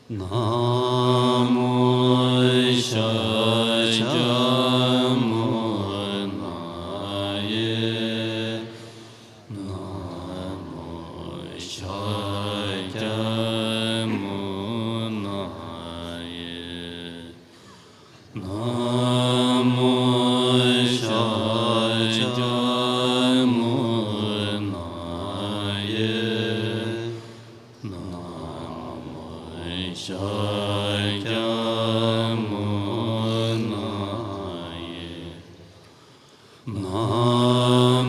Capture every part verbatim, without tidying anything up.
ན་མོ་ཤཱཀྱ་མུ་ན་ཡེ། ན་མོ་ཤཱཀྱ་མུ་ན་ཡེ། ན་མོ་ཤཱཀྱ་མུ་ན་ཡེ། ན་མོ་ཤཱཀྱ་མུ་ན་ཡེ། ན་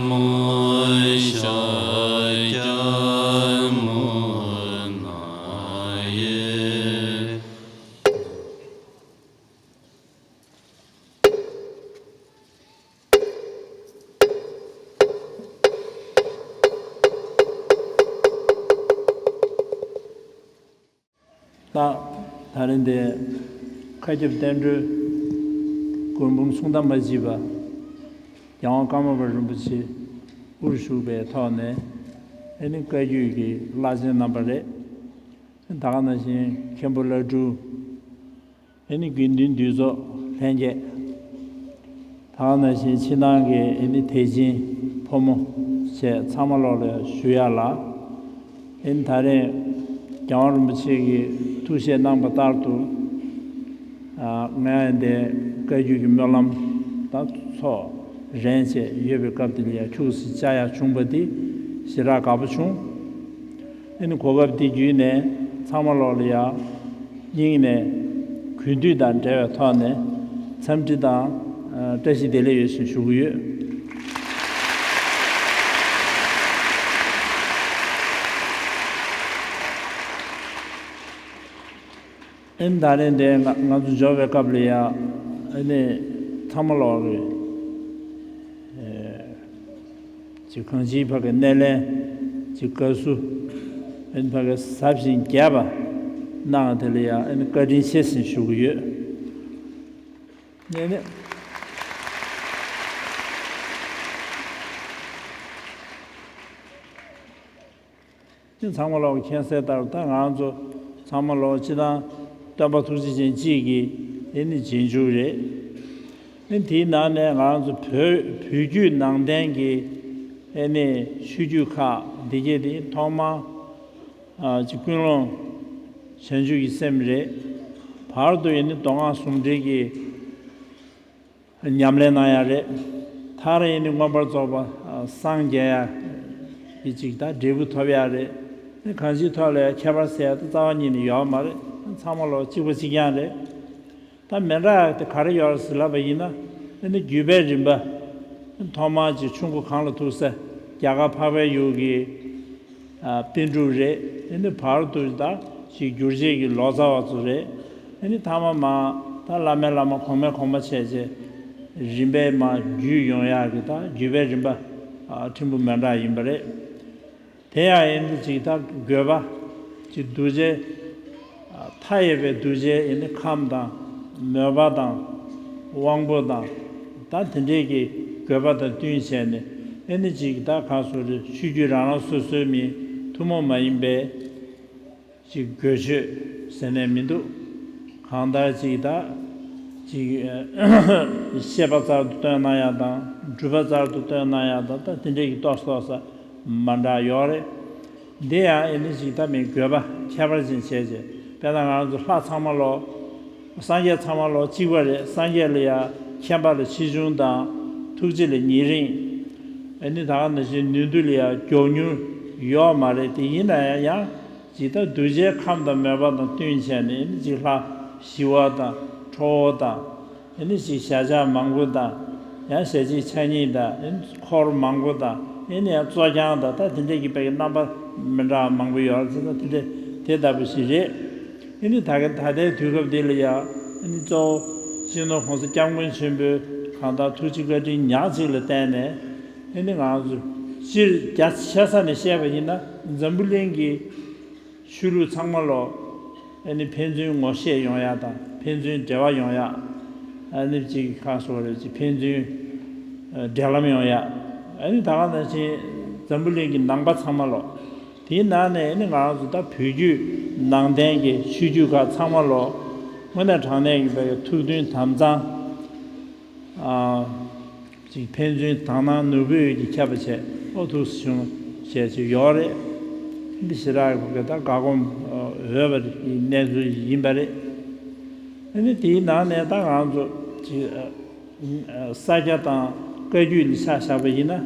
མོ་ཤཱཀྱ་མུ་ན་ཡེ། ད་ད་རིང་འདི་མཁའ་ཁྱབ་བསྟན་འགྲོའི་མགོན་འབུམ་གསུང་དང་མ་བརྗེད་པ་རྒྱལ་དབང་ཀརྨ་པ་རིན་པོ་ཆེ་དབུར་བཞུགས་པའི་ཐོག་ནས་ཨེ་ནི་བཀའ་བརྒྱུད་ཀྱི་བླ་ཆེན་རྣམ་པ་རེད། ད་ག་ནང་བཞིན་མཁན་པོ་བླ་སྤྲུལ། ཨེ་ནི་དགེ་འདུན་འདུས་ཚོགས་ལྷན་རྒྱས། ད་ག་ནང་བཞིན་ཕྱི་ནང་གི་ཨེ་ནི་དད་ཅན་ཕོ་མོ་བཅས་ཚང་མ་ལོག་ལ་ཞུ་ཡ་ལ། ཨེ་ནི་ད་རེས་རྒྱལ་དབང་རིན་པོ་ཆེ་གི་ཐུགས་བཞེད་གནང་པ་ལྟར་དུ། ང་ཡང་འདི་བཀའ་བརྒྱུད་ཀྱི་སྨོན་ལམ་དང་ཚོགས་རན་བཅས་ཡོད་པའི་སྐབས་དེ་ལ་ཡང་ཁྱུག་ཙམ་བཅར་ཡ་བྱུང་པ་འདི་ཞེ་དྲག་དགའ་པོ་བྱུང་། ཨེ་ནི་གོ་སྐབས་འདི་བརྒྱུད་ནས་ཚང་མ་ལོག་ལ་ཡང་། སྙིང་ནས་གུས་འདུད་དང་འབྲེལ་བའི་ཐོག་ནས་འཚམས་འདྲི་དང་བཀྲ་ཤིས་བདེ་ལེགས་ཡོད་ཞེས་ཞུ་གི་ཡོད། ཨེ་ནི་ད་རེས་འདི་ང་ང་ཚོ་འབྱོར་བའི་སྐབས་ལ་ཡང་ཨེ་ནི་ཚང་མ་ལོག་རེད། ཅིག་གང་ཅིའི་ཕ་གི་སྣེ་ལེན་ཅིག་དགའ་བསུ་ཨེ་ནི་ཕ་གི་ཟབ་ཞིང་རྒྱས་པ་གནང་བ་དེ་ལ་ཡང་ཨེ་ནི་བཀའ་དྲིན་ཆེ་ཟེར་ཞུ་གི་ཡོད། ནས་ནས། ཚང་མ་ལོག་མཁྱེན་གསལ་ལྟར་ད་ང་ཚོ་ཚང་མ་ལོག་སྤྱི་བཏང་སྟོན་པ་ཐུགས་རྗེ་ཅན་གཅིག་གི་ཨེ་ནི་རྗེས་འཇུག་རེད། ཨེ་དེའི་ནང་ནས་ང་ཚོ་བོད་བོད་བརྒྱུད་ནང་བསྟན་གྱི་ཨེ་ནི་ཆོས་བརྒྱུད་ཁག་འདི་གས་དེ་ཐོག་མ། ཨ་ཅིག་ཀུན་སློང་བྱང་ཆུབ་ཀྱི་སེམས་རེད། བར་དུ་ཡིན་ནི་མདོ་སྔགས་ཟུང་འབྲེལ་གྱི་ཉམས་ལེན་གནང་ཡ་རེད། མཐར་ཡིན་ནི་མངོན་པར་རྫོགས་པ་སངས་རྒྱས་ཡ་གི་ཅིག་ད་འབྲས་བུ་ཐོབ་ཡ་རེད། གང་ཅིའི་ཐོག་ལ་ཡ་ཁྱད་པར་ཟེར་ཡ་ད་རྩ་བ་ཉིད་ནས་ཡོད་མ་རེད། ཚང་མ་ལོ་གཅིག་པ་གཅིག་རྐྱང་རེད། ད་མི་འདྲ་དེ་ག་རེ་ཡོད་རེད་ཟེར་ལབ་པ་ཡིན་ན། ཨ་ནི་བརྒྱུད་པའི་རིམ་པ། ཐོག་མར་གྱི་ཆུ་འགོ་གངས་ལ་ཐུག་ས་རྒྱ་གར་འཕགས་པའི་ཡུལ་གྱི་ཨ་པཎ་གྲུབ་རེད། ཨ་ནི་བར་དུ་ད་ཅིག་སྒྱུར་བྱེད་ཀྱི་ལོ་ཙཱ་བ་ཚོ་རེད། ཨ་ནི་ཐ་མ་མ་ད་བླ་མའི་བླ་མ་གོང་མའི་གོང་མ་བྱས་རྗེས་རིམ་པས་མ་བརྒྱུད་ཡོང་ཡག་གི་ད་བརྒྱུད་པའི་རིམ་པ་ཨ་ཕྲན་བུ་མི་འདྲ་ཡིན་པ་རེད། དེ་ཡང་ཨེ་འདི་ཅིག་ད་དགོས་པ་ཅིག་གདུལ་བྱའི་མཐའ་ཡས་པའི་གདུལ་བྱའི་ཨེ་ནི་ཁམས་དང་མོས་པ་དང་དབང་པོ་དང་ད་དེ་འདྲས་ཀྱི་དགོས་པ་དང་བསྟུན་བྱས་ནས་ཨེ་ནི་ཅིག་ད་ག་སོ་རེ་ཆོས་བརྒྱུད་རང་རང་སོ་སོའི་མི་ཐུན་མོང་མ་ཡིན་པའི་ཅིག་དགོས་ཆོས་ཟེར་ནས་མི་འདུག་གང་ལྟར་ཅིག་ད་ཅིག་བཤད་པ་གསར་དུ་བཏོན་གནང་ཡ་དང་སྒྲུབ་པ་གསར་དུ་བཏོན་གནང་ཡ་དང་ད་དེ་འདྲས་ཀྱི་ཏོག་ཙམ་ཏོག་ཙམ་མ་འདྲ་ཡོད་རེད། འདི་ཡང་ཨེ་ནི་ཞིག་ད་མིན་དགོས་པ་ཁྱད་པར་ཅན་བྱས་རྗེས་དཔེར་ན་ང་རང་ཚོ་ལྷ་ཚང་མ་ལོ། སངས་རྒྱས་ཚང་མ་ལོ་གཅིག་པ་རེད། སངས་རྒྱས་ལ་ཡང་མཁྱེན་པ་ལ་ཆེ་ཆུང་དང་ཐུགས་རྗེ་ལ་ཉེ་རིང་། ཨེ་ནི་ད་ག་ནང་བཞིན་ནུས་མཐུ་ལ་ཡང་མགྱོགས་མྱུར་ཡོད་མ་རེད། དེ་ཡིན་ན་ཡང་ཡང་ཅིག་ད་གདུལ་བྱའི་ཁམས་དང་མོས་པ་དང་བསྟུན་བྱས་ནས་ཨེ་ནི་ཅིག་ལྷ་ཞི་བ་དང་ཁྲོ་བོ་དང་། ཨེ་ནི་ཅིག་ཞལ་ལྕགས་མང་པོ་དང་། ཡང་ཞལ་གཅིག་ཕྱག་གཉིས་དང་། ཨེ་ནི་འཁོར་མང་པོ་དང་། ཨེ་ནི་ཡང་གཙོ་རྐྱང་དང་ད་དེ་འདྲས་ཀྱི་དཔེ་གི་རྣམ་པ་མི་འདྲ་བ་མང་པོ་ཡོད་རེད། དེ་ད་དེ་འདྲས་དེ་ལྟ་བུ་ཞིག་རེད། ཨེ་ནི་ད་ག་ད་ལྟའི་དུས་སྐབས་འདི་ལ་ཡང་ཨེ་ནི་གཙོ་བོ་སྤྱི་ནོར་༸གོང་ས་༸སྐྱབས་མགོན་ཆེན་པོའི་གང་ལྟར་ཐུགས་རྗེ་བཀའ་དྲིན་ཉག་གཅིག་ལ་བརྟེན་ནས་ཨེ་ནི་ང་ཚོ་སྤྱིར་རྒྱ་ཆེ་ས་ནས་བཤད་པ་ཡིན་ན་འཛམ་བུ་གླིང་གི་ཆོས་ལུགས་ཚང་མ་ལོ། ཨ་ནི་ཕན་ཚུན་ངོ་ཤེས་ཡོང་ཡ་དང་ཕན་ཚུན་འབྲེལ་བ་ཡོང་ཡ། ཨ་ནི་གཅིག་གི་ཁ་སོ་རེ་གཅིག་ཕན་ཚུན་འབྲེལ་ལམ་ཡོང་ཡ། ཨ་ནི་ད་ག་ནང་བཞིན་འཛམ་བུ་གླིང་གི་ནང་པ་ཚང་མ་ལོ། དེའི་ནང་ནས་ནི་ང་རང་ཚོ་ད་བོད་བརྒྱུད་ནང་བསྟན་གྱི་ཆོས་བརྒྱུད་ཁག་ཚང་མ་ལོ་དངོས་གནས་དྲང་གནས་ཀྱི་བའི་ཐུགས་མཐུན་དམ་གཙང་ཨ་ཅིག་ཕན་ཚུན་དག་སྣང་ནོར་བུ་ཡོད་ཀྱི་ཁྱབ་པ་བྱས་ཨོ་ཐུགས་སུ་ཆུང་བྱས་ཅིག་ཡོད་རེད། འདི་ཞེ་དྲག་གི་ད་དགའ་སྒོམ་འོས་པ་གི་གནས་ཚུལ་ཡིན་པ་རེད། ཨ་ནི་དེའི་ནང་ནས་ད་ང་ཚོ་ཅིག་ས་སྐྱ་དང་བཀའ་བརྒྱུད་ལ་ཆ་བཞག་པ་ཡིན་ན།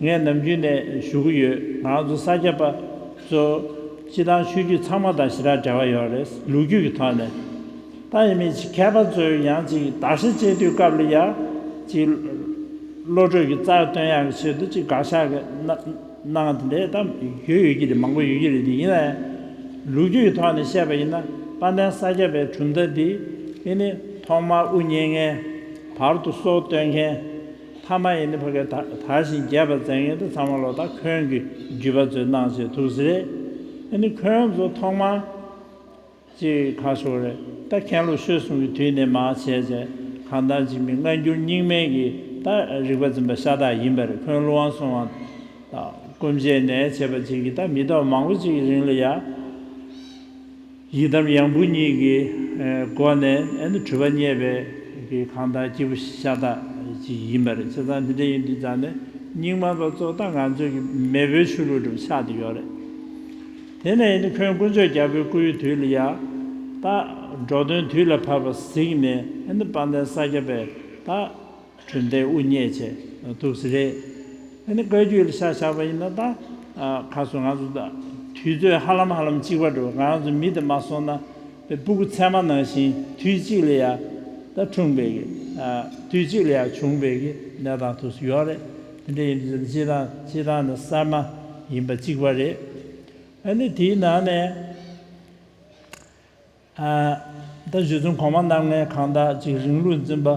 ངས་ནམ་རྒྱུན་ནས་ཞུ་གི་ཡོད། ང་ཚོ་ས་སྐྱ་པ་ཚོ་སྤྱི་བཏང་ཆོས་བརྒྱུད་ཚང་མ་དང་ཞེ་དྲག་འབྲེལ་བ་ཡོད་རེད། ལོ་རྒྱུས་ཀྱི་ཐོག་ནས། ད་ཡིན་མིན་ཅིག་མཁས་པ་ཚོས་ཡང་ཅིག་དར་ཤ་བཅད་དུས་སྐབས་ལ་ཡ་ཅིག་བློ་གྲོས་ཀྱི་རྩལ་སྟོན་ཡག་གི་ཆེད་དུ་ཅིག་དགག་བཞག་གི་གནང་དེ་འདྲས་ད་ཡོད་ཡོད་ཀྱི་རེད། མང་པོ་ཡོད་ཀྱི་རེད། དེ་ཡིན་ན་ཡང་ལོ་རྒྱུས་ཀྱི་ཐོག་ནས་བཤད་པ་ཡིན་ན་དཔལ་ལྡན་ས་སྐྱ་པའི་གྲུབ་མཐའ་འདི་ཨེ་ནི་ཐོག་མར་དབུ་བརྙེས་མཁན། བར་དུ་སྲོག་བཏོན་མཁན། མཐའ་མ་ཡིན་ནི་ཕ་གི་དར་ཞིང་རྒྱས་པར་མཛད་མཁན་དེ་ཚང་མ་ལོ་ད་འཁོན་གྱི་བརྒྱུད་པ་ཚོས་གནང་བྱས་འདུག་ཟེར། ཨེ་ནི་འཁོན་ཚོ་ཐོག་མར་ཅིག་ཁ་ཤོར་རེད། ད་མཁན་སློབ་ཆོས་གསུམ་གྱི་དུས་ནས་མར་བྱས་བྱས་གང་ལྟར་ཅིག་མི་སྔ་འགྱུར་རྙིང་མའི་གི་ད་རིག་པ་འཛིན་པ་ཤ་སྟག་ཡིན་པ་རེད། འཁོན་ཀླུ་དབང་སྲོང་བཙན་དང་སྐུ་མཆེད་ནས་བྱས་པ་ཅིག་གི་ད་མི་ཐོག་མང་པོ་ཅིག་གི་རིང་ལ་ཡ། ཡི་དམ་ཡང་བུ་གཉིས་ཀྱི་སྒོ་ནས་ཨ་ནི་གྲུབ་པ་བརྙེས་པའི་གི་གང་ལྟར་སྐྱེས་བུ་ཤ་སྟག་ཅིག་ཡིན་པ་རེད། བྱས་ཙང་འདི་འདྲ་ཡིན་དུས་ཙང་ནས་རྙིང་མ་པ་ཚོ་ད་ང་ཚོའི་གི་མེས་པོའི་ཆོས་ལུགས་འདྲ་བོ་ཆགས་བསྡད་ཡོད་རེད། དེ་ནས་ཨ་ནི་འཁོན་དཀོན་མཆོག་རྒྱལ་པོའི་སྐུའི་དུས་ལ་ཡ། ད་འགྲོ་དོན་དུས་ལ་བབ་པ་གཟིགས་ནས་ཨ་ནི་དཔལ་ལྡན་ས་སྐྱ་པས་ད། གྲུབ་མཐའི་དབུ་བརྙེས་བྱས་འདུག་ཟེར་རེད། ཨ་ནི་བཀའ་བརྒྱུད་ལ་ཆ་བཞག་པ་ཡིན་ན་ད། ཁ་སོ་ང་ཚོ་ད། དུས་ཚོད་ཧ་ལམ་ཧ་ལམ་གཅིག་པ་འགྲོ། ང་ཚོ་མི་དེ་མ་སོང་ན། དཔེ་སྤུ་གུ་ཚད་མ་ནང་བཞིན་དུས་གཅིག་ལ་ཡ། ད་འཁྲུངས་པའི་གི། དུས་གཅིག་ལ་ཡ་བྱུང་བའི་གི་གནས་སྟངས་དུས་སུ་ཡོད་རེད། དེ་འདྲ་ཡིན་དུས་སྤྱི་བཏང་སྤྱི་བཏང་ནི་གསར་མ་ཡིན་པ་གཅིག་པ་རེད། ཨ་ནི་དེའི་ནང་ནས། ད་རྗེ་བཙུན་གོང་མ་རྣམ་ལྔའི་གང་ལྟར་ཅིག་རིང་ལུགས་འཛིན་པ་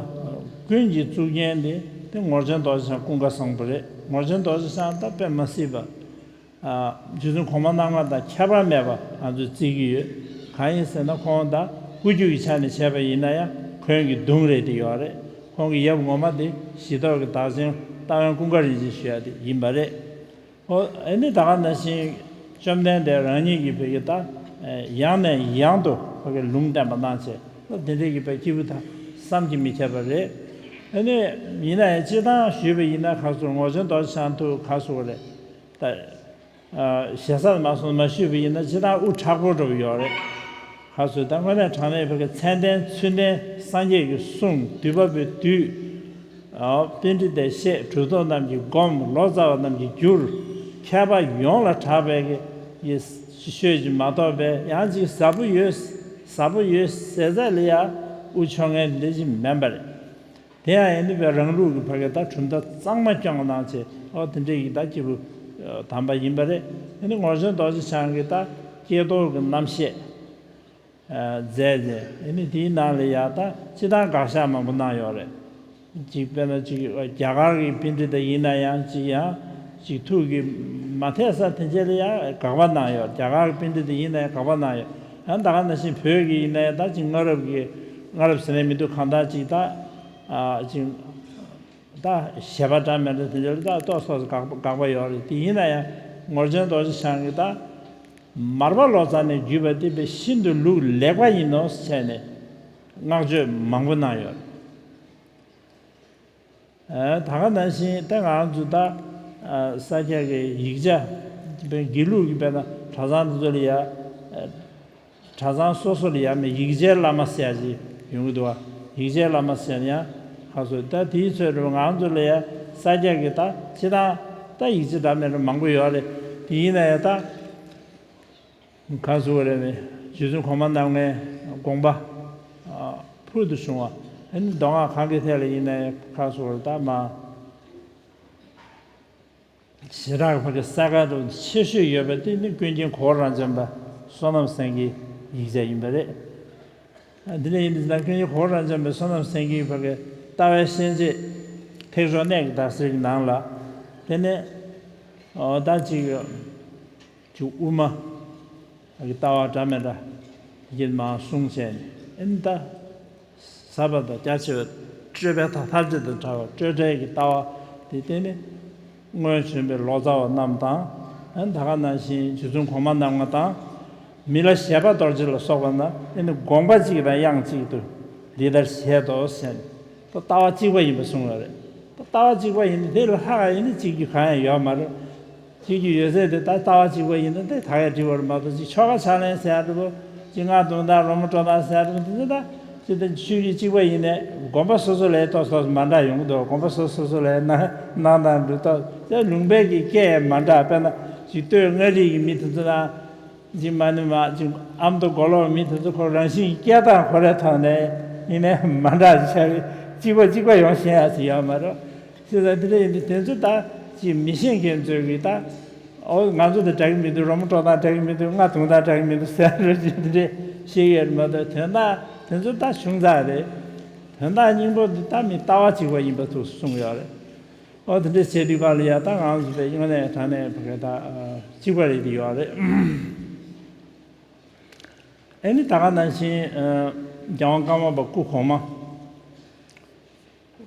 ཀུན་གྱི་གཙུག་རྒྱན་དེ་དེ་ངོར་ཆེན་རྡོ་རྗེ་འཆང་ཀུན་དགའ་བཟང་པོ་རེད། ངོར་ཆེན་རྡོ་རྗེ་འཆང་ད་དཔེ་མ་སྲིད་པ། རྗེ་བཙུན་གོང་མ་རྣམ་ལྔ་དང་ཁྱད་པར་མེད་པ་ང་ཚོས་བརྩི་གི་ཡོད། གང་ཡིན་ཟེར་ན་ཁོང་ད་སྐུ་རྒྱུད་ཀྱི་ཆ་ནས་བྱས་པ་ཡིན་ན་ཡང་འཁོན་གྱི་གདུང་རེད་དེ་ཡོད་རེད། ཁོང་གི་ཡབ་ངོ་མ་དེ་གཞི་ཐོག་གི་བདག་ཆེན་རྟ་དབོན་ཀུན་དགའ་རིན་ཆེན་ཞུ་ཡ་དེ་ཡིན་པ་རེད། ཨོ་ཨ་ནི་ད་ག་ནང་བཞིན་བཅོམ་ལྡན་འདས་རང་ཉིད་ཀྱིས་བོད་ཀྱི་ད་ཡང་ནས་ཡང་དུ་བོད་ཀྱི་ལུང་བསྟན་པ་གནང་བྱས་ད་དེ་འདྲའི་གི་བོད་སྐྱེས་བུ་དག་བསམ་གྱིས་མི་ཁྱབ་པ་རེད། ཨ་ནི་ཡིན་ན་ཡང་སྤྱིར་བཏང་ཞུས་པ་ཡིན་ན་ཁ་སོ་ངོར་ཆེན་རྡོ་རྗེ་འཆང་ཐུགས་ཁ་སོ་རེད་ད། ཞེ་ས་མ་སོང་མ་ཞུས་པ་ཡིན་ན་སྤྱིར་བཏང་དབུ་མཁྲེགས་པོ་འགྲོ་གི་ཡོད་རེད། ཁ་སོ་ད་དངོས་གནས་དྲང་གནས་བོད་ཀྱི་མཚན་ལྡན་ཚུལ་ལྡན་སངས་རྒྱས་ཀྱི་གསུང་འདུས་པ་པོའི་བདུད། ཨོ། པཎྜི་ཏས་བཤད། གྲུབ་ཐོབ་རྣམས་ཀྱིས་སྒོམ། ལོ་ཙཱ་བ་རྣམས་ཀྱིས་བསྒྱུར། མཁས་པ་ཡོངས་ལ་གྲགས་པའི་གི་ཡེ་ཤོད་ཀྱི་མ་གཏོགས་པའི་ཡང་ཅིག་ཟབ་པོ་ཡོད། ཟབ་པོ་ཡོད་ཟེར་ཚད་ལ་ཡ་དབུ་ཕྱོགས་མཁན་འདི་ཅིག་མིན་པ་རེད། དེ་ཡང་ཡིན་ནི་པའི་རང་ལུགས་ཀྱི་ཕ་གི་ད་གྲུབ་མཐའ་གཙང་མ་སྐྱོང་གནང་བྱས་ཨོ་དེ་འདྲའི་གི་ད་སྐྱེས་བུ་དམ་པ་ཡིན་པ་རེད། ཡིན་ནི་ངོར་ཆེན་རྡོ་རྗེ་འཆང་གི་ད་ཀྱེ་རྡོར་གྱི་རྣམ་བཤད། མཛད་དེ་ཨ་ནི་དེའི་ནང་ལ་ཡང་ད་སྤྱིར་བཏང་དགག་བཞག་མང་པོ་གནང་ཡོད་རེད། ཅིག་དཔེར་ན་ཅིག་རྒྱ་གར་གྱི་པཎྜི་ཏ་ཡིན་ན་ཡང་ཅིག་ཡང་ཅིག་ཐུགས་ཀྱི་མ་འཐད་ས་དེ་འདྲ་ལ་ཡང་དགག་པ་གནང་ཡོད། རྒྱ་གར་གྱི་པཎྜི་ཏ་ཡིན་ན་ཡང་དགག་པ་གནང་ཡོད། ཡང་ད་ག་ནང་བཞིན་བོད་ཀྱི་ཡིན་ན་ཡང་ད་ཅིག་སྔ་རབས་ཀྱི་སྔ་རབས་ཟེར་ནས་མི་འདུག་གང་ལྟར་ཅིག་ད་ཅིག་ད་བཞེད་པ་འདྲ་མི་འདྲ་དེ་འདྲ་ལ་ད་ཏོག་ཙམ་དགག་དགག་པ་ཡོད་རེད། དེ་ཡིན་ན་ཡང་ངོར་ཆེན་རྡོ་རྗེ་འཆང་གིས་ད་མར་པ་ལོ་ཙཱ་ནས་བརྒྱུད་པ་དེ་དཔེ་ཤིན་ཏུ་ལུགས་ལེགས་པ་ཡིན་ནོ་ཟེར་ནས་བསྔགས་བརྗོད་མང་པོ་གནང་ཡོད་རེད། ད་ག་ནང་བཞིན་ད་ང་རང་ཚོ་ད་ས་སྐྱ་གི་ཡིག་ཆ་དཔེ་དགེ་ལུགས་ཀྱི་དཔེར་ན་གྲྭ་ཚང་དེ་ཚོ་ལ་ཡ། གྲྭ་ཚང་སོ་སོ་ལ་ཡང་མི་ཡིག་ཆའི་བླ་མ་ཟེར་ཡ་ཅིག་ཡོང་གི་འདུག་བ། ཡིག་ཆའི་བླ་མ་ཟེར་ན་ཡང་ཁ་སོ་ད་དེའི་ཚོད་རུ་ང་རང་ཚོ་ལ་ཡང་ས་སྐྱ་གི་ད་སྤྱིར་བཏང་ད་ཡིག་ཆ་འདྲ་མི་འདྲ་མང་པོ་ཡོད་རེད། དེ་ཡིན་ན་ཡང་ད་ཁ་སོ་རེད་ནི་རྗེ་བཙུན་གོང་མ་རྣམ་ལྔའི་དགོངས་པ་ཕུལ་དུ་བྱུང་བ། ཨ་ནི་མདོ་སྔགས་གང་གི་ཐད་ལ་ཡིན་ན་ཡང་ཁ་སོ་རེད་ད་མ། ཞེ་དྲག་ཕ་གི་གསལ་ཁ་དང་ཆེ་ཤོས་ཡོད་པ་དེ་ནི་ཀུན་མཁྱེན་གོ་བོ་རང་བྱོན་པ་བསོད་ནམས་སེང་གེའི་ཡིག་ཆ་ཡིན་པ་རེད། འདི་ལས་ཡིན་དུས་ན་ཀུན་མཁྱེན་གོ་བོ་རང་བྱོན་པའི་བསོད་ནམས་སེང་གེའི་ཕ་གི་ལྟ་བའི་ཤན་འབྱེད་ཐེག་མཆོག་གནད་ཀྱི་བདག་གསེར་གྱི་ནང་ལ་དེ་ནས་ད་ཅིག་ཅིག་དབུ་མ། ལྟ་བ་འདྲ་མི་འདྲ་ཡིན་མ་གསུངས་བྱས་ནས་ཨེ་ནི་ད་ཟབ་པ་དང་རྒྱ་ཆེ་བའི་སྤྲོས་པའི་ཐ་ཐར་ཅན་དང་བྲལ་བ་སྤྲོས་བྲལ་གྱི་ལྟ་བ་དེ་བསྟན་ནས་སྔོན་བྱོན་པའི་ལོ་ཙཱ་བ་རྣམས་དང་ ཨ་ནི་ད་ག་ནང་བཞིན་རྗེ་བཙུན་གོང་མ་རྣམ་ལྔ་དང་། མི་ལ་བཞད་པ་རྡོ་རྗེ་ལ་སོགས་པ་རྣམས་ཨ་ནི་དགོངས་པ་གཅིག་དང་དབྱངས་གཅིག་ཏུ་འདི་ལྟར་བཞད་དོ་ཟེར་ནས་ད་ལྟ་བ་གཅིག་པ་ཡིན་པ་གསུངས་ཡོད་རེད། ད་ལྟ་བ་གཅིག་པ་ཡིན་ན་དེ་ལས་ལྷག་ཡིན་ན་གཅིག་རྒྱུ་གང་ཡང་ཡོད་མ་རེད། གཅིག་རྒྱུ་ཡོད་ཚད་དེ་ད་ལྟ་བ་གཅིག་པ་ཡིན་ན་དེ་ད་ག་འགྲིག་པ་རེད་མ་གཏོགས་གཅིག་ཆོ་ག་ཕྱག་ལེན་ཟེར་ཡ་འདྲ་པོ་གཅིག་སྔགས་བཏང་སྟངས་རོལ་མོ་དཀྲོལ་སྟངས་ཟེར་ཡ་འདྲ་པོ་དེ་ཚོ་ད་ཅི་ལྟར་ཆོས་བརྒྱུད་གཅིག་པ་ཡིན་ནའི་དགོན་པ་སོ་སོ་ལ་ཏོག་ཙམ་མ་འདྲ་ཡོང་གི་འདུག་དགོན་པ་སོ་སོ་སོ་ལ་གནང་གནང་སྟངས་འདྲ་ཏོག་ཙམ་ལུང་པའི་གི་སྐད་མ་འདྲ། དཔེར་ན་གཅིག་སྟོད་མངའ་རིས་ཀྱི་མི་དེ་ཚོ་དང་། གཅིག་མ་ཎི་མ་གཅིག་ཨ་མདོ་མགོ་ལོག་མི་དེ་ཚོ་ཁོ་རང་བཞིན་གྱི་སྐད་གདངས་ཁོ་རའི་ཐོག་ནས་ཡིན་ནའི་མ་འདྲ་ཞིག་ཆགས་རེད། གཅིག་པ་གཅིག་པ་ཡོང་ཤེས་ཡ་ཞིག་ཡོད་མ་རེད། ཞེས་ཟེར་དེ་འདྲ་ཡིན་དུས་དེ་ཚོ་ད་ཅིག་མི་ཤེས་མཁན་ཚོས་གི་ད་ཨོ་ང་ཚོ་དང་འདྲ་གི་མི་འདུག་རོལ་མོ་དཀྲོལ་སྟངས་འདྲ་གི་མི་འདུག་སྔགས་བཏང་སྟངས་འདྲ་གི་མི་འདུག་ཟེར་རོ་ཅིག་དེ་འདྲས་བཤད་ཀྱི་ཡོད་རེད་མ་གཏོགས་དོན་དག་དེ་ཚོ་ད་ཆུང་ཙག་རེད། དོན་དག་སྙིང་པོ་འདི་ད་མི་ལྟ་བ་གཅིག་པ་ཡིན་པ་ཐུགས་སུ་གསུངས་ཡོད་རེད། ཨོ་དེ་འདྲས་བྱས་དུས་ག་ལ་ཡ་ད་ང་ཚོ་པའི་དངོས་གནས་དྲང་གནས་བ་གི་ད་གཅིག་པ་རེད་དེ་ཡོད་རེད། ཨ་ནི་ད་ག་ནང་བཞིན་རྒྱལ་དབང་ཀརྨ་པ་སྐུ་གོང་མ་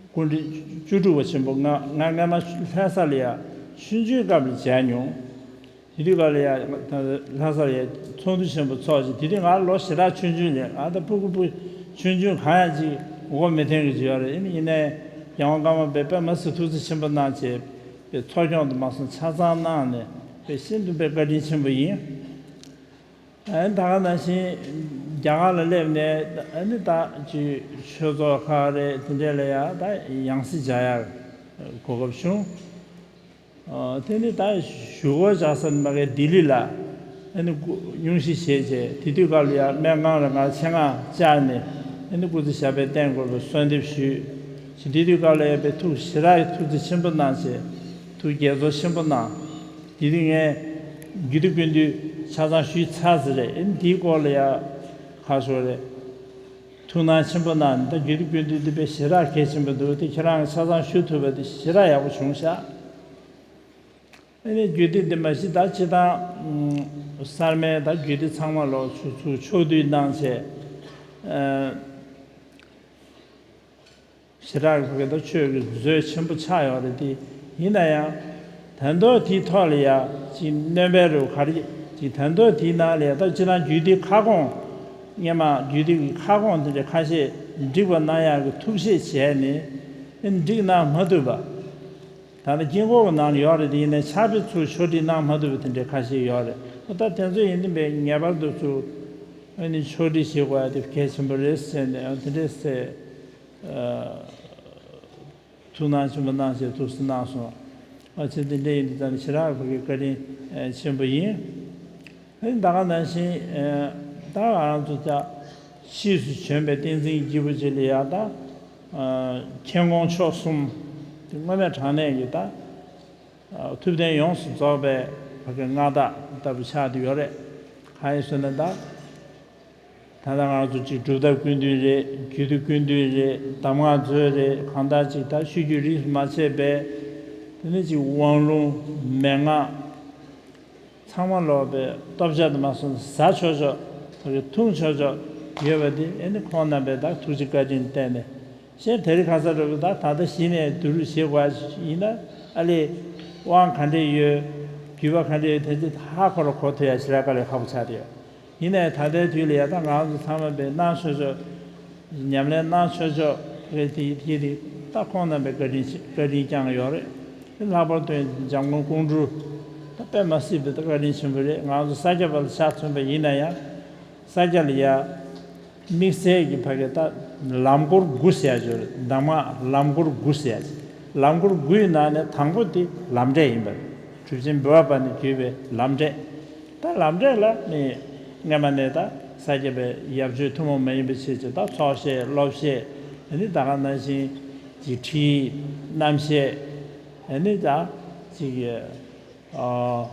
སྐུ་ཕྲེང་བཅུ་དྲུག་པ་ཆེན་པོ་ང་ང་སྔ་མ་ལྷ་ས་ལ་ཡ་ཆུང་ཆུང་སྐབས་ལ་མཇལ་མྱོང་། དེ་དུས་ག་ལ་ཡ་ལྷ་ས་ལ་ཡ་ཚོགས་འདུ་ཆེན་པོ་ཚོགས་ཤིང་དེ་དུས་ང་ལོ་ཞེ་དྲག་ཆུང་ཆུང་ལས་ང་ད་ཕྲུ་གུ་ཕྲུ་ཆུང་ཆུང་གང་ཡང་ཅིག་མགོ་མི་ཐོན་གི་ཅིག་ཡོད་རེད། ཡིན་ཡིན་ནའི་རྒྱལ་དབང་ཀརྨ་པས་དཔེ་མ་སྲིད་ཐུགས་རྗེ་ཆེན་པོ་གནང་བྱས་པའི་འཚོ་སྐྱོང་དུ་མ་སོང་ཆ་ཚང་གནང་ནས་དཔེ་ཤིན་ཏུ་དཔེ་བཀའ་དྲིན་ཆེན་པོ་ཡིན། ཨ་ནི་ད་ག་ནང་བཞིན་རྒྱ་གར་ལ་སླེབས་ནས་ཨ་ནི་ད་ཅིག་ཆོས་ཚོགས་ཁག་རེད་དེ་འདྲས་ལ་ཡ་ད་ཡང་སྲིད་མཇལ་ཡ་གོ་སྐབས་བྱུང་། ཨ་དེ་ནི་ད་བཞུགས་སྒར་བཞག་ས་ནི་མ་གི་ལྡི་ལི་ལ་ཨ་ནི་སྐུ་སྙུང་གཞི་བྱས་བྱས་དེ་དུས་སྐབས་ལ་ཡ་སྨན་ཁང་ལ་ང་ཆེད་མངགས་བཅར་ནས་ཨ་ནི་སྐུ་ཚེ་ཞབས་པད་བརྟན་དགོས་པའི་གསོལ་འདེབས་ཞུས། དེ་དུས་སྐབས་ལ་ཡ་པའི་ཐུགས་ཞེ་དྲག་ཐུགས་རྗེ་ཆེན་པོ་གནང་བྱས་ཐུགས་དགྱེས་ཚོར་ཆེན་པོ་གནང་། དེ་དུས་ངས་རྒྱུད་སྡེ་ཀུན་བཏུས་ཆ་ཚང་ཞུས་ཚར་ཟིན་རེད། ཨ་ནི་དེའི་སྐོར་ལ་ཡ་ཁ་ཤོ་རེད། ཐུགས་སྣང་ཆེན་པོ་གནང་ནས་ད་རྒྱུད་སྡེ་ཀུན་བཏུས་འདི་དཔེ་ཞེ་དྲག་གལ་ཆེན་པོ་འདུག་དེ་ཁྱེད་རང་གིས་ཆ་ཚང་ཞུ་ཐུབ་པ་དེ་ཞེ་དྲག་ཡག་པོ་བྱུང་ཤག་ཨ་ནི་རྒྱུད་སྡེ་འདི་མ་གཞི་ད་སྤྱི་བཏང་གསར་མའི་ད་རྒྱུད་སྡེ་ཚང་མ་ལོག་ཚུར་ཚུར་ཕྱོགས་བསྡུས་གནང་བྱས། ཞེ་དྲག་གི་ད་ཆོས་ཀྱི་མཛོད་ཆེན་པོ་ཆགས་ཡོད་རེད་དེ། ཡིན་ན་ཡང་ད་དུང་དེའི་ཐོག་ལ་ཡ་ཅིག་སྣོན་པའི་རུ་ག་རེ་ཅིག་ད་དུང་དེའི་ནང་ལ་ཡ་ད་སྤྱིར་བཏང་རྒྱུད་སྡེ་ཁ་སྐོང་སྔོན་མ་རྒྱུད་སྡེ་གི་ཁ་སྐོང་དེ་འདྲ་ཁ་ཤས་འགྲིག་པ་གནང་ཡག་གི་ཐུགས་བཞེད་བྱས་ནས་ཨེ་འགྲིག་གནང་མ་ཐུབ་པ། ད་ལྟ་དཀྱིལ་འཁོར་གྱི་ནང་ལ་ཡོད་རེད་དེ། ཡིན་ནའི་ཕྱག་དཔེ་ཚུར་ཕྱོགས་སྒྲིག་གནང་མ་ཐུབ་པ་དེ་འདྲའི་ཁ་ཤས་ཡོད་རེད། ད་དེ་ཚོ་ཡིན་དུས་པས་ངེས་པར་དུ་ཚུར་ཨ་ནི་ཕྱོགས་སྒྲིག་བྱེད་དགོས་ཡ་དེ་གལ་ཆེན་པོ་རེད་ཟེར་ནས་ཨ་དེ་འདྲས་ཟེར། ཐུགས་སྣང་ཆེན་པོ་གནང་བྱས་ཐུགས་སུ་གནང་སོང་། ཨ་ཅེ་འདི་འདྲ་ཡིན་དུས་ཙང་ནས་ཞེ་དྲག་ཕ་གི་བཀའ་དྲིན་ཆེན་པོ་ཡིན། ཨ་ནི་ད་ག་ནང་བཞིན་ད་ང་རང་ཚོ་ད་ཕྱིས་སུ་བྱོན་པའི་བསྟན་འཛིན་སྐྱེས་བུ་ཅིག་ལ་ཡ་ད་མཁྱེན་ཀོང་མཆོག་གསུམ་དེ་དངོས་གནས་དྲང་གནས་ཀྱི་ད་ཐུབ་བསྟན་ཡོངས་སུ་རྫོགས་པའི་ཕ་གི་མངའ་བདག་ལྟ་བུ་ཆགས་བསྡད་ཡོད་རེད། གང་ཡིན་ཟེར་ན་ད། ད་ལྟ་ང་ཚོ་གཅིག་སྒྲུབ་ཐབས་ཀུན་བཏུས་རེད། རྒྱུད་སྡེ་ཀུན་བཏུས་རེད། གདམས་ངག་མཛོད་རེད། གང་ལྟར་གཅིག་ད་ཆོས་བརྒྱུད་རིས་སུ་མ་ཆད་པའི་དེ་ནས་གཅིག་དབང་ལུང་མན་ངག་ཚང་མ་ལོག་པའི་སྟོབས་ཆག་དུ་མ་སོང་ཟ་ཆོག་ཆོག་ད་གི་འཐུང་ཆོག་ཆོག་ཡོད་པ་དེ་ཨེ་ནི་ཁོང་རྣམ་པས་ད་ཐུགས་རྗེ་བཀའ་དྲིན་བརྟེན་ནས། ཤེས་དེ་རིང་ཁ་ས་རུ་ད་ད་ལྟ་གཞི་ནས་བསྡུ་རུབ་བྱེད་དགོས་ཡིན་ན་ཨ་ལས་དབང་ག་འདྲས་ཡོད། བརྒྱུད་པ་ག་འདྲས་ཡོད་དེ་ཚོ་ཧ་གོ་རུ་གོ་ཐུབ་ཡ་ཞེ་དྲག་དཀའ་ལས་ཁག་པོ་ཆགས་བསྡད་ཡོད། ཡིན་ནའི་ད་ལྟའི་དུས་ལ་ཡ་ད་ང་ཚོ་ཚང་མ་པའི་གནང་ཆོག་ཆོག་ཉམས་ལེན་གནང་ཆོག་ཆོག་རེད་དེ་དེ་དེ་ད་ཁོང་རྣམ་པའི་བཀའ་དྲིན་བཀའ་དྲིན་བསྐྱངས་ཡོད་རེད། དེ་ལྷག་པར་དུ་འཇམ་མགོན་ཀོང་སྤྲུལ་ད་དཔེ་མ་སྲིད་པའི་ད་བཀའ་དྲིན་ཆེན་པོ་རེད། ང་ཚོ་ས་སྐྱ་པ་ལ་ཆ་མཚོན་པ་ཡིན་ན་ཡང་ས་སྐྱ་ལ་ཡ་དམིགས་བསལ་གྱི་ཕ་གི་ད་ལམ་སྐོར་དགུ་ཟེར་ཡ་ཅིག་ཡོད་རེད། གདམས་ངག་ལམ་སྐོར་དགུ་ཟེར་ཡ་ཅིག་ལམ་སྐོར་དགུའི་ནང་ནས་དང་པོ་དེ་ལམ་འབྲས་ཡིན་པ་རེད། གྲུབ་ཆེན་འབུལ་བ་པ་ནས་བརྒྱུད་པའི་ལམ་འབྲས། ད་ལམ་འབྲས་ལ་ནི་སྔ་མ་ནས་ད་ས་སྐྱ་པའི་ཡབ་ཆོས་ཐུན་མོང་མ་ཡིན་པའི་ཆེད་ཀྱི་ད་ཚོགས་བཤད་སློབ་བཤད་ཨ་ནི་ད་ག་ནང་བཞིན་གྱི་ཁྲིད་རྣམ་བཤད་ཨ་ནི་ད་ཅིག་ཨ།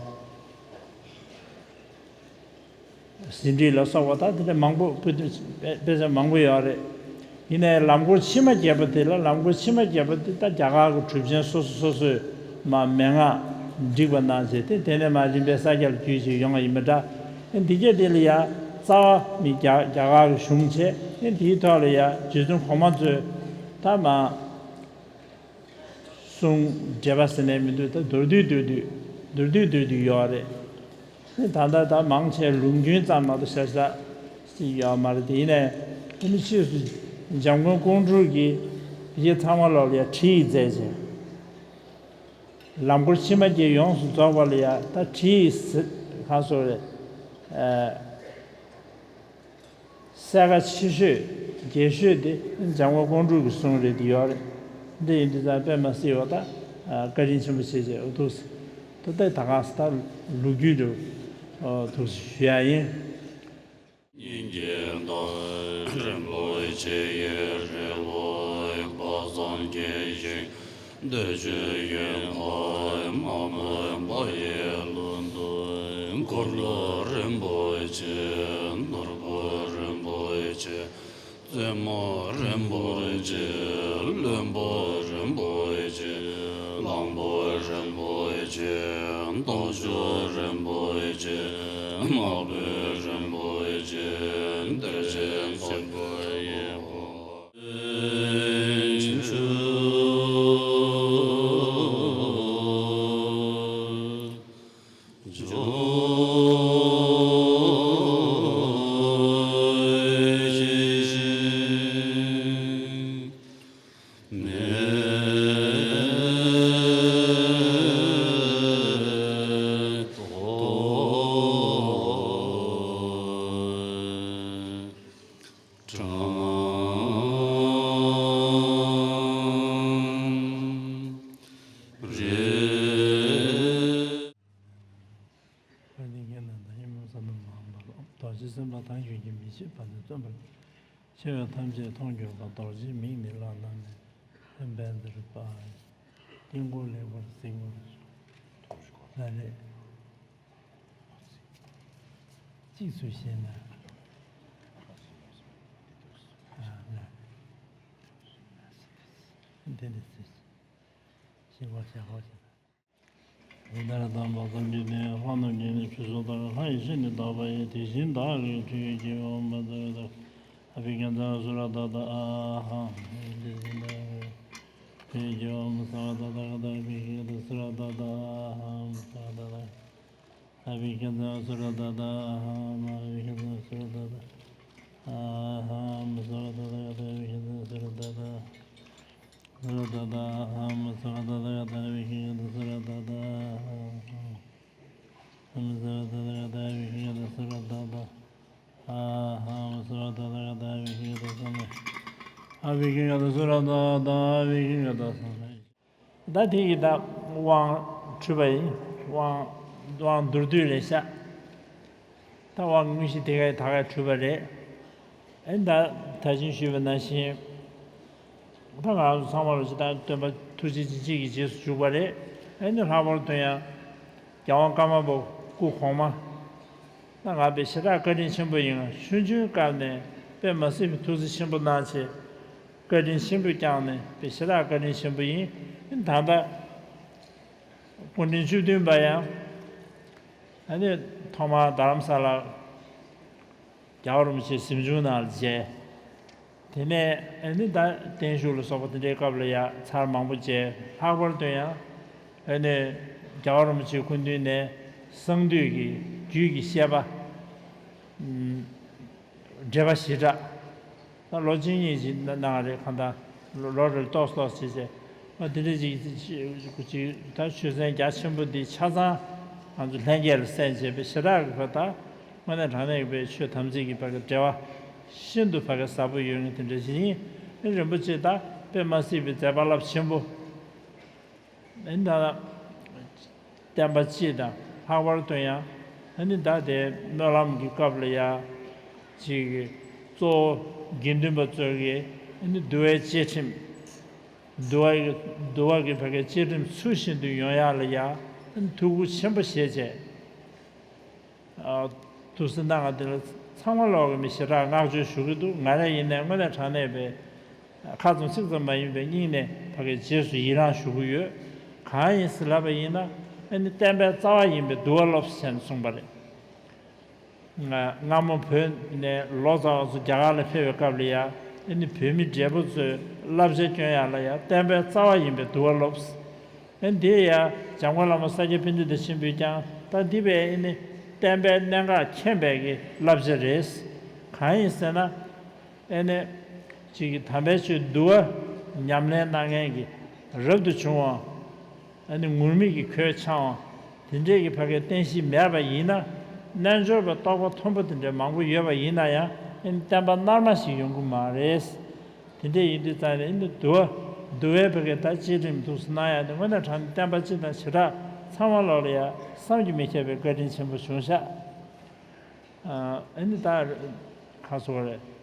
ཟིན་བྲིས་ལ་སོགས་པ་ད་དེ་འདྲ་མང་པོ་ཕུལ་དུ་དཔེ་དཔེ་ཆ་མང་པོ་ཡོད་རེད། ཡིན་ནའི་ལམ་སྐོར་ཕྱི་མ་བརྒྱད་པ་དེ་ལ་ལམ་སྐོར་ཕྱི་མ་བརྒྱད་པ་དེ་ད་རྒྱ་གར་གྱི་གྲུབ་ཆེན་སོ་སོ་སོ་སོས་མ་མན་ངག་བསྒྲིགས་པ་གནང་བྱས་ཏེ་དེ་ནས་མ་རིམ་པས་ས་སྐྱ་ལ་བརྒྱུད་ཅིག་ཡོང་བ་ཡིན་པ་འདྲ། ཨེ་འདི་སྐད་དེ་ལ་ཡ་རྩ་བ་མི་རྒྱ་རྒྱ་གར་གྱི་གཞུང་བྱས་ཨེ་འདིའི་ཐོག་ལ་ཡ་རྗེ་བཙུན་གོང་མ་ཚོས་ད་མ། གསུང་འགྲེལ་པ་ཟེར་ནས་མི་འདུག་ད་མདོར་བསྡུས་མདོར་བསྡུས་ མདོར་བསྡུས་མདོར་བསྡུས་ཡོད་རེད། ནི་ད་ལྟ་ད་མང་ཆེ་ལུགས་རྒྱུན་ཙམ་མ་གཏོགས་ཤ་ཤ་ཅིག་ཡོད་མ་རེད། དེ་ཡིན་ནའི་དེ་ནི་ཕྱིས་སུ་འཇམ་མགོན་ཀོང་སྤྲུལ་གྱིས་དེ་ཚང་མ་ལོག་ལ་ཡ་བྲིས་མཛད་བྱས། ལམ་སྐོར་ཕྱི་མ་བརྒྱད་ཡོངས་སུ་རྫོགས་པ་ལ་ཡ་ད་བྲིས་གང་སོ་རེད། གསལ་ཁ་ཆེ་ཤོས་རྒྱས་ཤོས་དེ་འཇམ་མགོན་ཀོང་སྤྲུལ་གྱི་གསུང་རེད་དེ་ཡོད་རེད། འདི་ཡིན་དུས་ཙང་དཔེ་མ་སྲིད་པ་ད་བཀའ་དྲིན་ཆེན་པོ་ཆེ་ཆེ་འདུག་ད་ལྟ་ད་ག་ས་ད་ལོ་རྒྱུས་འདྲ་འདུག་ཞུ་ཡ་ཡིན། སྙིང་རྗེ་ལྡན་རིན་པོ་ཆེ་ཡི་རི་བོ་དཔག་བསམ་གྱི་ཞིང་། བདེ་ཆེན་ཡུལ་ལ་མ་རྨོས་པ་ཡི་ལུས་འདི། འཁོར་ལོ་རིན་པོ་ཆེ་ནོར་བུ་རིན་པོ་ཆེ། རྩེ་མོ་རིན་པོ་ཆེ། བློན་པོ་རིན་པོ་ཆེ། གླང་པོ་རིན་པོ་ཆེ། རྟོགས་བརྗོད་རིན་པོ་ཆེ། སྨྲ་བརྗོད་རིན་པོ་ཆེ། གཏེར་ཆེན་ཆེན་པོ་ཡི་ཁྱེད་རྣམས་དང་ཉིན་མོ་བསམ་པ་མ་འོངས་པ་ལ། རྡོ་རྗེ་སེམས་དཔའ་དང་ཡོན་གྱི་མི་ཕྱེད་པ་ནི་བརྩོན་པར་བྱ། ཆེ་བས་ཐམས་ཅད་མཐོང་གྱུར་པ། རྡོ་རྗེའི་མིག་ནི་བླ་ན་མེད། ལྷུན་པོའི་ཟེར་པ། དཀྱིལ་འཁོར་ལེགས་པར་གཟིགས་པར་ལ་ལས། གཅིག་སུ་ཤེས་ན། ཨ་ལ། འདི་འདི་ཟེར། ཤེས་པར་བྱ་ཧོ་ཞེས། འདི་ལྟར་དམ་པ་བསམ་གྱིས་བརྟན། ལྷ་རྣམས་ཀྱིས་ནི་ཆོས་སུ་བལྟ། ལྷ་ཡི་ཞལ་ནི་དག་པ་ཡིས། དེ་བཞིན་བདག་གིས་ཆོས་ཀྱི་འོད་མ་ཚར་དག། ཨ་བྷི་ཥིཉྩ་སུ་ར་ད་ད་ཨ་ཧ། དེ་བཞིན་བདག་གིས་ཆོས་ཀྱི་འོད་མ་ཚར་དག། ད་ག་ད་ཨ་བྷི་ཥིཉྩ་སུ་ར་ད་ད་ཨ་ཧ། མ་ཚར་དག། ཨ་བྷི་ཥིཉྩ་སུ་ར་ད་ད་ཨ་ཧ། མ་ཨ་བྷི་ཥིཉྩ་སུ་ར་ད་ད་ཨ་ཧ། མ་ཚར་དག། ད་ག་ད་ཨ་བྷི་ཥིཉྩ་སུ་ར་ད་ད། སུ་ར་ད་ད་ཨ་ཧ། མ་ཚར་དག། ད་ག་ད་ཨ་བྷི་ཥིཉྩ་སུ་ར་ད་ད་ཨ་ཧ། མ་ཚར་དག། ད་ག་ད་ཨ་བྷི་ཥིཉྩ་སུ་ར་ད་ད་ཨ་ཧ། མ་ཚར་དག། ད་ག་ད་ཨ་བྷི་ཥིཉྩ་སུ་ར་ད་ད་ཨ་བྷི་ཥིཉྩ་སུ་ར་ད་ད་ཨ་བྷི་ཥིཉྩ་སུ་ར་ད་ད། ད་དེ་གི་ད་དབང་འཁྲུལ་པ་ཡིན། དབང་དབང་མདོར་བསྡུས་རེད་ཤག་ད་དབང་དངོས་གཞི་དེ་གའི་ད་གའི་འཁྲུལ་པ་རེད། ཨེ་ད་ད་ཅིང་ཞུས་པ་ནང་བཞིན། ད་ང་ཚོ་ཚང་མ་ལོ་ཅི་ད་སྟོན་པ་ཐུགས་རྗེ་ཅན་གཅིག་གི་རྗེས་སུ་འཇུག་པ་རེད། ཨེ་ནི་ལྷག་པར་དུ་ཡང་རྒྱལ་དབང་ཀརྨ་པ་སྐུ་གོང་མ། ད་ང་དཔེ་ཞེ་དྲག་བཀའ་དྲིན་ཆེན་པོ་ཡིན། ང་ཆུང་ཆུང་སྐབས་ནས་དཔེ་མ་སྲིད་པའི་ཐུགས་རྗེ་ཆེན་པོ་གནང་བྱས། བཀའ་དྲིན་ཆེན་པོ་བསྐྱངས་ནས་དཔེ་ཞེ་དྲག་བཀའ་དྲིན་ཆེན་པོ་ཡིན། ད་ལྟ་སྐུ་ཕྲེང་བཅུ་བདུན་པ་ཡང་ཨ་ནི་ཐོག་མར་རྡ་རམ་ས་ལ་རྒྱལ་བ་རིན་པོ་ཆེ་གཟིམ་ཆུང་ནང་ལ་མཇལ། དེ་ནས་ཨ་ནི་ད་བརྟན་བཞུགས་ལ་སོགས་པ་དེ་འདྲའི་སྐབས་ལ་ཡང་ཚར་མང་པོ་མཇལ། ལྷག་པར་དུ་ཡང་ཨ་ནི་རྒྱལ་བ་རིན་པོ་ཆེའི་སྐུ་མདུན་ནས་གསང་འདུས་ཀྱི་རྒྱུད་ཀྱི་བཤད་པ། འགྲེལ་པ་ཞེ་དྲག་ད་ལོ་གཅིག་གཉིས་ཅིག་གནང་རེད། གང་ལྟར་ལོ་རེར་ཏོག་ཙམ་ཏོག་ཙམ་བྱས་བྱས། ཨ་དེ་འདྲ་ཅིག་ཅིག་ད་ཆོས་ཚན་རྒྱ་ཆེན་པོ་འདི་ཆ་ཚང་ང་ཚོ་ལྷན་རྒྱས་ལ་གསན་བྱས་པའི་ཞེ་དྲག་གི་བར་དུ་དངོས་གནས་དྲང་གནས་ཀྱི་བའི་ཆོས་དམ་ཚིག་གི་བར་གྱི་འབྲེལ་བ་ཤིན་ཏུ་བར་གྱི་ཟབ་པོ་ཡོད་མཁན་དེ་འདྲ་ཞིག་ཡིན། ཨ་རིན་པོ་ཆེ་ད་དཔེ་མ་སྲིད་པའི་མཛད་པ་རླབས་ཆེན་པོ། ཨ་ནི་ད་བསྟན་པ་སྤྱི་དང་ལྷག་པར་དུ་ཡང་ཨ་ནི་ད་དེ་སྨོན་ལམ་གྱི་སྐབས་ལ་ཡང་ཅིག་གཙོ་བོ་དགེ་འདུན་པ་ཚོ་གི་ཨ་ནི་འདུལ་བའི་བཅས་ཁྲིམས། འདུལ་བ་གི་འདུལ་བ་གི་བར་གྱི་བཅས་ཁྲིམས་ཚུལ་བཞིན་དུ་ཡོང་ཡག་ལ་ཡང་ཨ་ནི་ཐུགས་ཁུར་ཆེན་པོ་བཞེས་བྱས། ཐུགས་སྲས་གནང་བ་འདི་ལ་ཚང་མ་ལོག་གི་མི་ཞེ་དྲག་བསྔགས་བརྗོད་ཞུ་གི་འདུག་ང་རང་ཡིན་ནའི་དངོས་གནས་དྲང་གནས་པའི་ཁ་ཙམ་ཚིག་ཙམ་མ་ཡིན་པའི་སྙིང་ནས་ཕ་གིའི་རྗེས་སུ་ཡི་རང་ཞུ་གི་ཡོད། གང་ཡིན་ཟེར་ལབ་པ་ཡིན་ན་ཨ་ནི་བསྟན་པའི་རྩ་བ་ཡིན་པའི་འདུལ་བ་སློབས་ཟེར་ནས་གསུངས་པ་རེད། ང་སྔ་མོ་བོད་ནས་ལོ་ཙཱ་བ་ཚོ་རྒྱ་གར་ལ་ཕེབས་པའི་སྐབས་ལ་ཡང་ཨ་ནི་བོད་མི་བགྲེས་པོ་ཚོས་བསླབ་བྱ་སྐྱོན་ཡག་ལ་ཡང་བསྟན་པའི་རྩ་བ་ཡིན་པའི་འདུལ་བ་སློབས། ཨ་འདི་ཡང་ འཇམ་མགོན་བླ་མ་ས་སྐྱ་པཎྜི་ཏ་ཆེན་པོས་ཀྱང་ད་འདི་བས་ཨེ་ནི་བསྟན་པའི་གནད་འགག་མཁྱེན་པའི་གི་བསླབ་བྱ་རེད། གང་ཡིན་ཟེར་ན། ཨེ་ནི་ཅིག་གི་དམ་པའི་ཆོས་འདུལ་བ་ཉམས་ལེན་གནང་མཁན་གྱི་རབ་ཏུ་བྱུང་བ། ཨ་ནི་ངུར་སྨྲིག་གི་གོས་འཆང་བ། དེ་འདྲས་ཀྱི་ཕ་གའི་བསྟན་གཤིས་མེད་པ་ཡིན་ན། རྣལ་འབྱོར་པ་རྟོགས་པ་མཐོན་པོ་དེ་འདྲས་མང་པོ་ཡོད་པ་ཡིན་ན་ཡང་ཨ་ནི་བསྟན་པ་རྣལ་མ་ཞིག་ཡོང་གི་མ་རེད། དེ་འདྲས་ཡིན་དུས་ཙང་ནས་ཨ་ནི་འདུལ་བ་འདུལ་བའི་ཕ་གའི་ད་བཅའ་ཁྲིམས་འདུག་སེ་གནང་ཡ་དེ་དངོས་གནས་དྲང་གནས་བསྟན་པ་སྤྱི་དང་བྱེ་བྲག་ཚང་མ་ལོག་ལ་ཡ་བསམ་གྱིས་མི་ཁྱབ་པའི་བཀའ་དྲིན་ཆེན་པོ་བྱུང་ཤག་ཨ་ནི་ད་ག་སོ་རེད།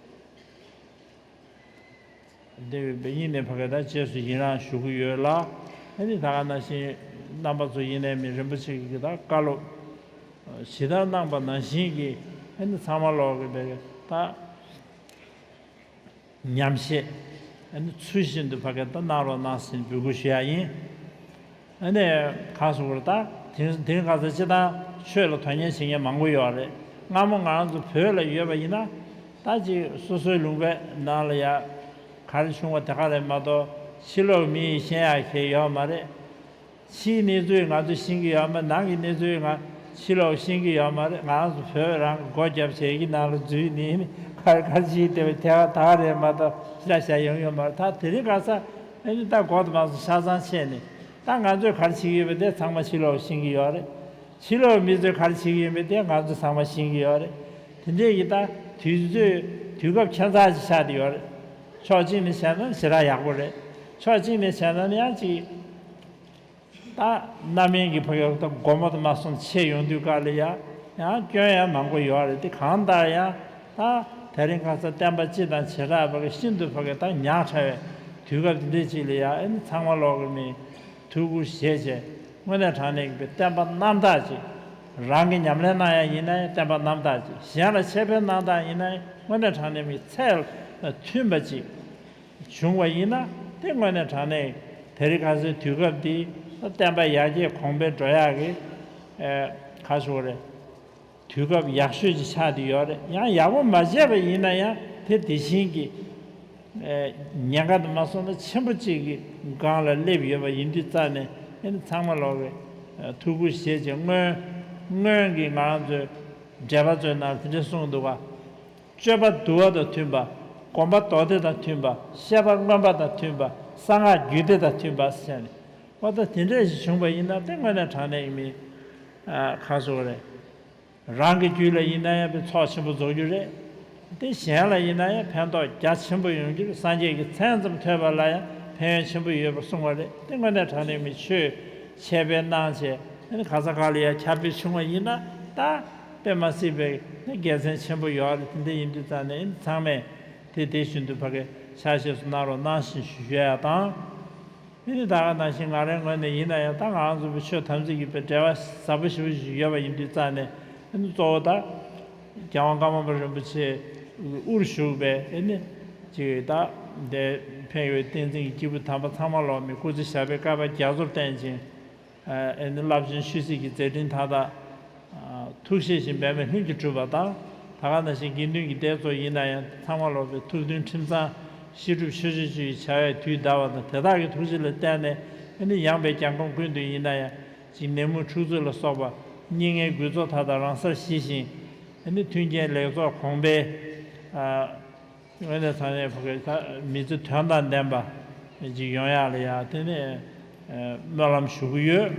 འདི་བའི་དབྱིངས་ནས་ཕ་གི་ད་རྗེས་སུ་ཡི་རང་ཞུ་གི་ཡོད་ལ། ཨ་ནི་ད་ག་ནང་བཞིན་རྣམ་པ་ཚོ་ཡིན་ནའི་མི་རིན་པོ་ཆེ་གི་ད་བཀའ་སློབ་ཇི་ལྟར་གནང་པ་ནང་བཞིན་གྱི་ཨ་ནི་ཚང་མ་ལོག་གི་ཕ་གི་ད་ཉམས་བཞེས་ཨ་ནི་ཚུལ་བཞིན་དུ་ཕ་གི་ད་གནང་རོགས་གནང་ཟེར་འབོད་སྐུལ་ཞུ་ཡ་ཡིན། ཨ་ནི་གང་སོང་བར་ད་དེང་དེང་ག་ཚོད་ཅི་ལྟར་ཆོས་ལ་དོན་གཉེར་བྱེད་མཁན་མང་པོ་ཡོད་རེད། སྔ་མོ་ང་རང་ཚོ་བོད་ལ་ཡོད་པ་ཡིན་ན་ད་ཅིག་སོ་སོའི་ལུང་པའི་ནང་ལ་ཡ་ག་རེ་བྱུང་བ་དེ་ག་རེད་མ་གཏོགས་ཕྱི་ལོགས་མི་ཡིས་ཤེས་ཡག་གི་ཡོད་མ་རེད། ཕྱིའི་གནས་ཚུལ་ང་ཚོས་ཤེས་ཀྱི་ཡོད་མ་རེད། ནང་གི་གནས་ཚུལ་ང་ཕྱི་ལོགས་ཤེས་ཀྱི་ཡོད་མ་རེད། ང་རང་ཚོ་བོད་རང་གི་སྒོ་རྒྱབ་བྱས་ཀྱི་ནང་ལ་འཛུལ་ནས་ནི་ག་རེ་ག་རེ་བྱེད་ཀྱི་བསྡད་པའི་ཐད་ཀ་ད་ག་རེད་མ་གཏོགས་ཤ་ཤ་ཡོང་ཡོད་མ་རེད། ད་དེ་རིང་ཁ་སང་ཨ་ནི་ད་འགོ་དང་མ་སོང་ཆ་ཚང་བྱས་ནས། ད་ང་ཚོས་ག་རེ་བྱེད་ཀྱི་ཡོད་པ་དེ་ཚང་མ་ཕྱི་ལོགས་ཤེས་ཀྱི་ཡོད་རེད། ཕྱི་ལོགས་མི་ཚོས་ག་རེ་བྱེད་ཀྱི་ཡོད་པ་དེ་ང་ཚོ་ཚང་མ་ཤེས་ཀྱི་ཡོད་རེད། དེ་འདྲས་ཀྱི་ད་དུས་ཚོད་དུས་སྐབས་ཁྱད་མཚར་ཅིག་ཆགས་བསྡད་ཡོད་རེད། ཕྱོགས་གཅིག་ནས་བྱས་ན་ཞེ་དྲག་ཡག་པོ་རེད། ཕྱོགས་གཅིག་ནས་བྱས་ན་ནི་ཡང་ཅིག་ད་རྣམ་སྨིན་གྱི་ཕ་གི་ད་སྒོ་མོ་དུ་མ་སོང་ཆད་ཡོང་དུས་སྐབས་ལ་ཡ་ཡང་སྐྱོན་ཡང་མང་པོ་ཡོད་རེད། དེ་གང་ལྟར་ཡང་ད་དེ་རིང་ཁ་སང་བསྟན་པ་སྤྱི་དང་བྱེ་བྲག་ཕ་གི་ཤིན་ཏུ་ཕ་གི་ད་ཉག་ཕྲ་བའི་དུས་སྐབས་འདི་འདྲས་ཅིག་ལ་ཡ་ཨ་ནི་ཚང་མ་ལོག་གི་མི་ཐུགས་ཁུར་བཞེས་བྱས་དངོས་གནས་དྲང་གནས་ཀྱི་བསྟན་པ་རྣམ་དག་ཅིག་རང་གི་ཉམས་ལེན་གནང་ཡ་ཡིན་ན་ཡང་བསྟན་པ་རྣམ་དག་ཅིག་གཞན་ལ་འཆད་སྤེལ་གནང་སྟངས་ཡིན་ན་ཡང་དངོས་གནས་དྲང་གནས་མི་ཚད་ལ་མཐུན་པ་ཅིག་བྱུང་བ་ཡིན་ན་དེ་དངོས་གནས་དྲང་གནས་དེ་རིང་ཁ་སང་དུས་སྐབས་འདི་བསྟན་པ་ཡར་རྒྱས་གོང་འཕེལ་འགྲོ་ཡག་གི་ཨེ་ག་ཞུ་དགོས་རེད། དུས་སྐབས་ཡག་ཤོས་ཅིག་ཆགས་བསྡད་ཡོད་རེད། ཡང་ཡག་པོ་མ་བྱས་པ་ཡིན་ན་ཡང་དེ་དེ་བཞིན་གྱི་ཨེ་ཉེན་ཁ་དུ་མ་སོང་ན་ཆེན་པོ་གཅིག་གི་སྒང་ལ་སླེབས་ཡོད་པ་ཡིན་དུས་རྩ་ནས་ཨེ་ནི་ཚང་མ་ལོག་གི་ཨེ་ཐུགས་ཁུར་བཞེས་བྱས་སྔོན་སྔོན་གྱི་ང་རང་ཚོའི་འགྲེལ་པ་ཚོའི་ནང་དེ་འདྲ་གསུངས་འདུག་ག་སྤྱོད་པ་དུལ་བ་དང་མཐུན་པ། སྒོམ་པ་མདོ་སྡེ་དང་མཐུན་པ། བཤད་པ་མངོན་པ་དང་མཐུན་པ། གསང་སྔགས་རྒྱུད་སྡེ་དང་མཐུན་པ་ཟེར་ནས། འོ་ད་དེ་འདྲ་ཞིག་བྱུང་བ་ཡིན་ན་དེ་དངོས་གནས་དྲང་གནས་ཡིན་མིན། ཨ་ག་ཟེར་དགོས་རེད། རང་གི་རྒྱུད་ལ་ཡིན་ན་ཡང་དཔེ་ཚོགས་ཆེན་པོ་རྫོགས་རྒྱུ་རེད། དེ་གཞན་ལ་ཡིན་ན་ཡང་ཕན་ཐོགས་རྒྱ་ཆེན་པོ་ཡོང་རྒྱུ་རེད། སངས་རྒྱས་ཀྱི་མཚན་ཙམ་ཐོས་པ་ལ་ཡང་ཕན་ཡོན་ཆེན་པོ་ཡོད་པར་གསུངས་པ་རེད། དེ་དངོས་གནས་དྲང་གནས་མི་ཆོས་འཆད་སྤེལ་གནང་བྱས་ཨ་ནི་ག་ས་ག་ལ་ཡང་ཁྱབ་སྤེལ་བྱུང་བ་ཡིན་ན་ད་དཔེ་མ་སྲིད་པའི་ནི་དགེ་མཚན་ཆེན་པོ་ཡོད་རེད། དེ་འདྲ་ཡིན་དུས་ཙང་ནས་ཨ་ནི་ཚང་མས་དེ་དེ་བཞིན་དུ་ཕ་གི་ཕྱག་བཞེས་སུ་གནང་རོགས་གནང་ཞེས་ཞུ་ཞུ་ཡ་དང་། ཨ་ནི་ད་ག་ནང་བཞིན་ང་རའི་ངོས་ནས་ཡིན་ན་ཡང་ད་ང་རང་ཚོ་བོད་ཆོས་དམ་ཚིག་གི་བའི་འབྲེལ་བ་ཟབ་པོ་ཞེ་པོ་ཞིག་ཡོད་པ་ཡིན་དུས་ཙང་ནས་ཨ་ནི་གཙོ་བོ་ད་རྒྱལ་དབང་ཀརྨ་པ་རིན་པོ་ཆེ་དབུར་བཞུགས་པའི་ཨ་ནི་ཅིག་ད་འདས་ཕན་ཡོན་བསྟན་འཛིན་གྱི་སྐྱེས་བུ་དམ་པ་ཚང་མ་ལོག་མི་སྐུ་ཚེ་ཞབས་པད་བསྐལ་པ་བརྒྱ་རྩོབ་བརྟན་ཅིང་ཨ་ནི་རླབས་ཆེན་ཆོས་སྲིད་ཀྱི་མཛད་འཕྲིན་མཐའ་དག་ཐུགས་བཞེད་བཞིན་འབད་མེད་ལྷུན་གྱིས་གྲུབ་པ་དང་། ད་ག་ནང་བཞིན་དགེ་འདུན་གྱི་སྡེ་ཚོ་ཡིན་ན་ཡང་ཚང་མ་ལོག་པའི་ཐུགས་མཐུན་ཁྲིམས་གཙང་བཤད་སྒྲུབ་ཆོས་སྤྱོད་བཅུ་ཡི་བྱ་བས་དུས་འདའ་བ་དང་། དེ་དག་གི་ཐུགས་རྗེ་ལ་བརྟེན་ནས་ཨ་ནི་ཡངས་པའི་རྒྱལ་ཁམས་ཀུན་ཏུ་ཡིན་ན་ཡང་ཅིག་ནད་མུག་འཁྲུག་རྩོད་ལ་སོགས་པ་སྙིགས་ལྔའི་རྒུད་ཚོགས་མཐའ་དག་རང་སར་ཞི་ཞིང་ཨ་ནི་མཐུན་རྐྱེན་ལེགས་ཚོགས་གོང་འཕེལ། དངོས་གནས་དྲང་གནས་ཕ་གི་ད་མི་ཚེ་དོན་དང་ལྡན་པ་ཅིག་ཡོང་ཡག་ལ་ཡ་དེ་ནས་སྨོན་ལམ་ཞུ་གི་ཡོད།